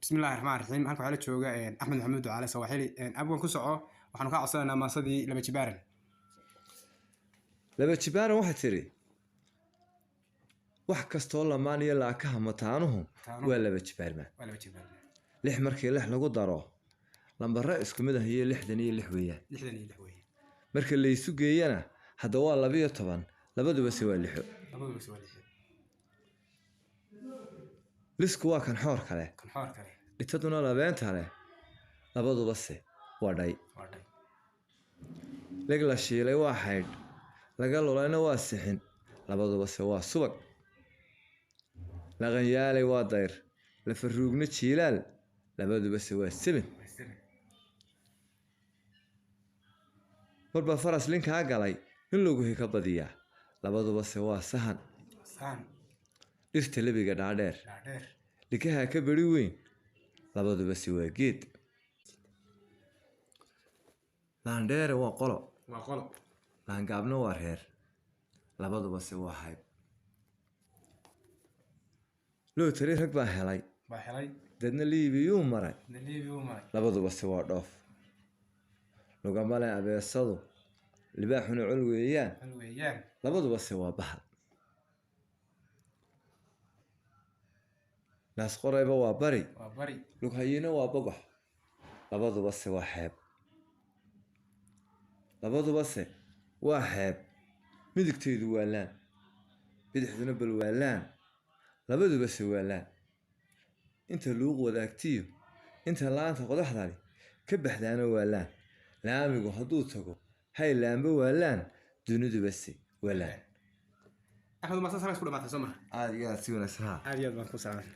Bismillahi raxmaan raxiim. Halka waxaa la jooga Axmed Maxamuud Ducaale Sawaaxili. Abwan, ku soco. Waxaanu kaa codsanaynaa maasadii Laba Jibaaran. Laba Jibaaran waxay tidhi: wax kastoo lamaan iyo laakaha mataanuhu Mataanuhu. waa laba jibaarmaan. Waa laba jibaarman. Lix markii lix lagu daro, lambare isku mid ah iyo 66 weeyaan. 66 weeye. Marka laysu geeyana hadda waa 12, labaduba se waa lixo. Labaduba se waa lixo. Lisku waa kan xoor kale, kan xoor kale, dhitaduna labeenta leh, labaduba se waa dhay. Waa dhay. Leg la shiilay waa xaydh, laga lulayna waa sixin, labaduba se waa subag. Laqanyaalay waa dayr, lafaruugna jiilaal, labaduba se waa sebin. Waa seven. Marba faras linkaa galay nin laguhi ka badiyaa, labaduba se waa sahan. Saan. Dhirta lebiga dhaadheer, dhaadheer, likaha ka beri weyn, labaduba se waa geed. Laandheere waa qolo, waa qolo, laangaabna waa reer, labaduba se waa hayb. Lootari rag baa helay, baa helay, dadna Liibiyuu maray, Liibi uu maray, labaduba se waa dhoof. Lugamale abeesadu, libaaxuna col weeyaan, hal weeyaan, labaduba se waa bahal. Laasqorayba waa bari, waa bari, lughayina waa bogox, labaduba se waa xeeb. Labaduba se waa xeeb. Midigtaydu waa laan, bidixduna bal waa laan, labaduba se waa laan. Inta luuq wadaagtiyo inta laanta qodaxdali ka baxdaana waa laan. Laamigu hadduu tago hay laanba waa laan, duniduba se waa laan. Axmed, maasas halkaas ku dhamaatay, soo maha? Aada iyo aad si wanaagsan, ha. Aad iyo aad baan ku salaamay.